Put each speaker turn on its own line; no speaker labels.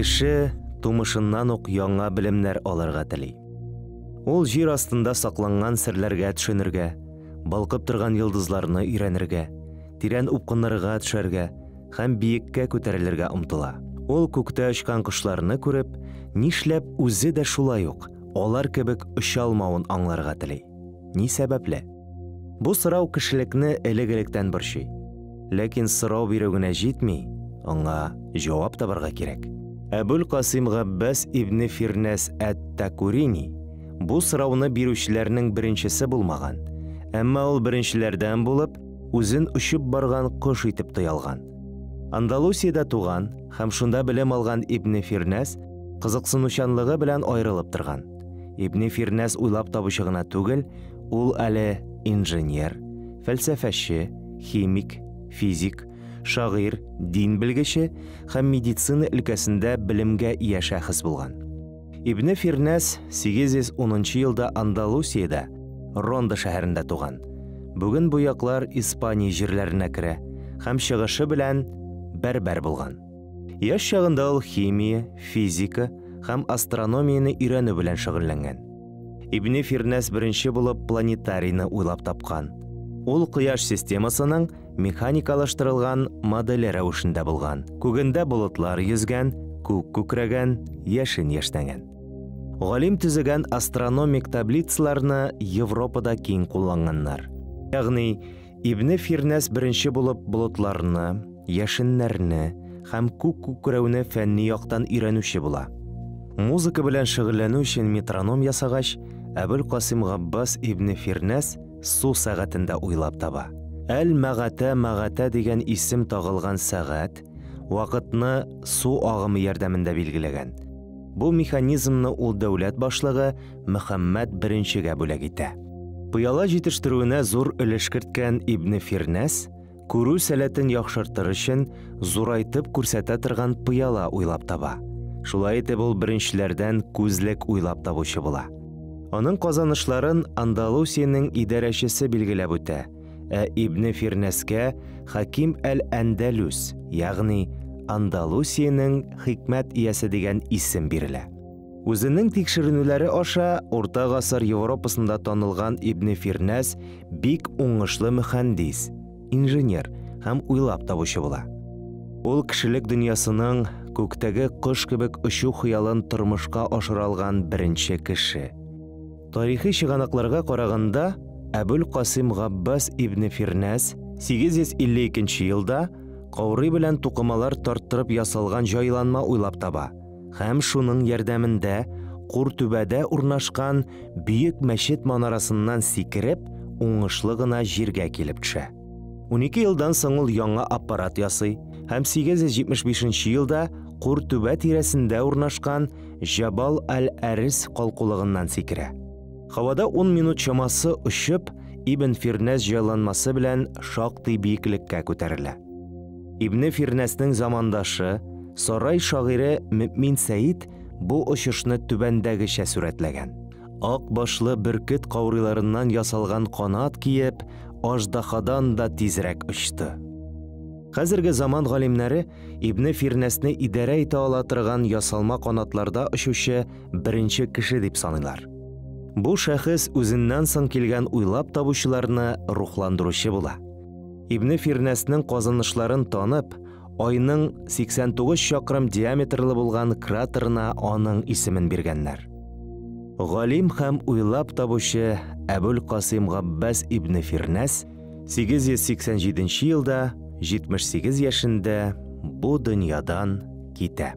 Кеше тумышыннан ук яңа белемнәр алырга тели. Ул җир астында сакланган серләргә төшенергә, балкып торган йолдызларны өйрәнергә, тирән упкыннарга төшәргә һәм биеккә күтәрелергә омтыла. Ул күктә очкан кошларны күреп, нишләп үзе дә шулай ук алар кебек оча алмавын аңларга тели. Ни сәбәпле? Бу сорау кешелекне элек-электән борчый. Ләкин сорау бирү генә җитми, аңа җавап табарга кирәк. Әбул Касыйм Габбас ибне Фирнәс әт-Такурини бу сорауны бирүчеләрнең беренчесе булмаган, әмма ул беренчеләрдән булып, үзен очып барган кош итеп тоя алган. Андалусиядә туган һәм шунда белем алган Ибне Фирнәс кызыксынучанлыгы белән аерылып торган. Ибне Фирнәс уйлап табучы гына түгел, ул әле инженер, фәлсәфәче, химик, физик, шагыйрь, дин белгече һәм медицина өлкәсендә белемгә ия шәхес булган. Ибне Фирнәс 810 елда Андалусиядә, Ронда шәһәрендә туган. Бүген бу яклар Испания җирләренә керә һәм чыгышы белән бәрбәр булган. Яшь чагында ул химия, физика һәм астрономияне өйрәнү белән шөгыльләнгән. Ибне Фирнәс беренче булып планетарийны уйлап тапкан. Ул кояш системасының механикалаштырылган моделе рәвешендә булган. Күгендә болытлар йөзгән, күк күкрәгән, яшен яшьнәгән. Галим төзегән астрономик таблицаларны Европада киң кулланганнар. Ягъни Ибне Фирнәс беренче булып болытларны, яшеннәрне һәм күк күкрәүне фәнни яктан өйрәнүче була. Музыка белән шөгыльләнү өчен метроном ясагач, Әбул Касыйм Габбас ибне Фирнәс су сәгатен дә уйлап таба. Әл-Мәгатә Мәгатә дигән исем тагылган сәгать вакытны су агымы ярдәмендә билгеләгән. Бу механизмны ул дәүләт башлыгы Мөхәммәд I-гә бүләк итә. Пыяла җитештерүенә зур өлеш керткән Ибне Фирнәс күрү сәләтен яхшыртыр өчен зурайтып күрсәтә торган пыяла уйлап таба. Шулай итеп ул беренчеләрдән күзлек уйлап табучы була. Аның казанышларын Андалусиянең идарәчесе билгеләп үтә, ә Ибне Фирнәскә Хаким әл-Әндәлүс, ягъни Андалусиянең хикмәт иясе дигән исем бирелә. Үзенең тикшеренүләре аша Урта гасыр Европасында танылган Ибне Фирнәс бик уңышлы мөхәндис, инженер һәм уйлап табучы була. Ул кешелек дөньясының күктәге кош кебек очу хыялын тормышка ашыра алган беренче кеше. Тарихи чыганакларга караганда, Әбул Касыйм Габбас ибне Фирнәс 852 елда каурый белән тукымалар тарттырып ясалган җайланма уйлап таба һәм шуның ярдәмендә Куртүбәдә урнашкан бөек мәчет манарасыннан сикереп, уңышлы гына җиргә килеп төшә. 12 елдан соң ул яңа аппарат ясый һәм 875 елда Куртүбә тирәсендә урнашкан Җабал аль-Әрис калкулыгыннан сикерә. Һавада 10 минут чамасы очып, Ибн Фирнәс җайланмасы белән шактый биеклеккә күтәрелә. Ибне Фирнәснең замандашы, сарай шагыйре Мөэмин Сәид бу очышны түбәндәгечә сурәтләгән. Ак башлы бөркет каурыйларыннан ясалган канат киеп, аждахадан да тизрәк очты. Хәзерге заман галимнәре Ибне Фирнәсне идарә итә ала торган ясалма канатларда очучы беренче кеше дип саныйлар. Бу шәхес үзеннән соң килгән уйлап табучыларны рухландыручы була. Ибне Фирнәснең казанышларын танып, Айның 89 чакрым диаметрлы булган кратерына аның исемен биргәннәр. Галим һәм уйлап табучы Әбул Касыйм Габбас ибне Фирнәс 887 елда 78 яшендә бу дөньядан китә.